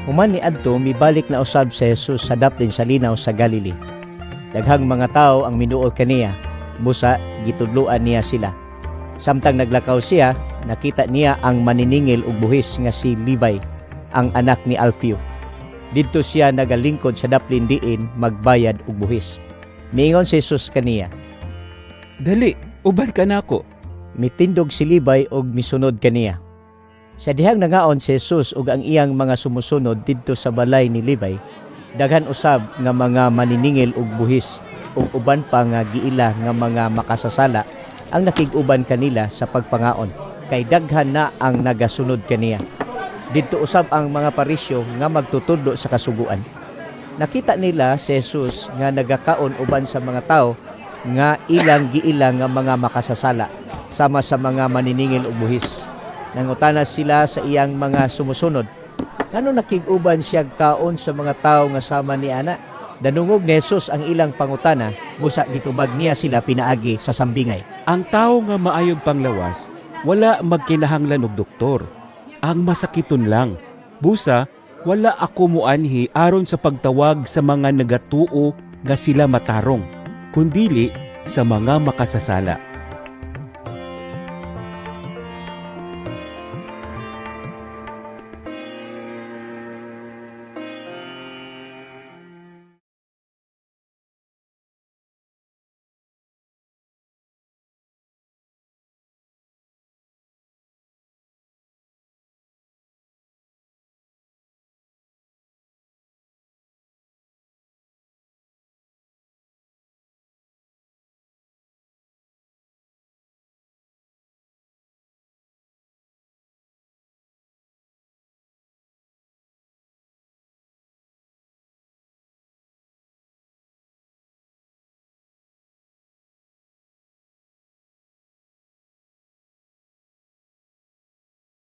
Human ni adto, mibalik na usab si Jesus sa daplin sa linaw sa Galilee. Daghang mga tawo ang miduol kaniya, busa gitudloan niya sila. Samtang naglakaw siya, nakita niya ang maniningil og buhis nga si Levi, ang anak ni Alfeo. Didto siya nagalingkod sa daplin diin magbayad og buhis. Miingon si Jesus kaniya, "Dali, uban ka nako." Mitindog si Levi og misunod kaniya. Sa dihang nangaon si Jesus ug ang iyang mga sumusunod didto sa balay ni Levi, daghan usab nga mga maniningil og buhis ug uban pa nga giila nga mga makasasala ang nakig-uban kanila sa pagpangaon, kay daghan na ang nagasunod kaniya. Didto usab ang mga Pariseo nga magtutudlo sa Kasuguan. Nakita nila si Jesus nga nagakaon uban sa mga tawo nga ilang giila nga mga makasasala sama sa mga maniningil og buhis. Nangutana sila sa iyang mga sumusunod, "Ngano nakig-uban siya kaon sa mga tawo nga sama ni ana?" Danungog ni Jesus ang ilang pangutana, busa gitubag niya sila pinaagi sa sambingay. Ang tawo nga maayog panglawas, wala magkinahanglan og doktor. Ang masakiton lang. Busa, wala ako muanhi aron sa pagtawag sa mga nagatuo nga sila matarong, kundili sa mga makasasala.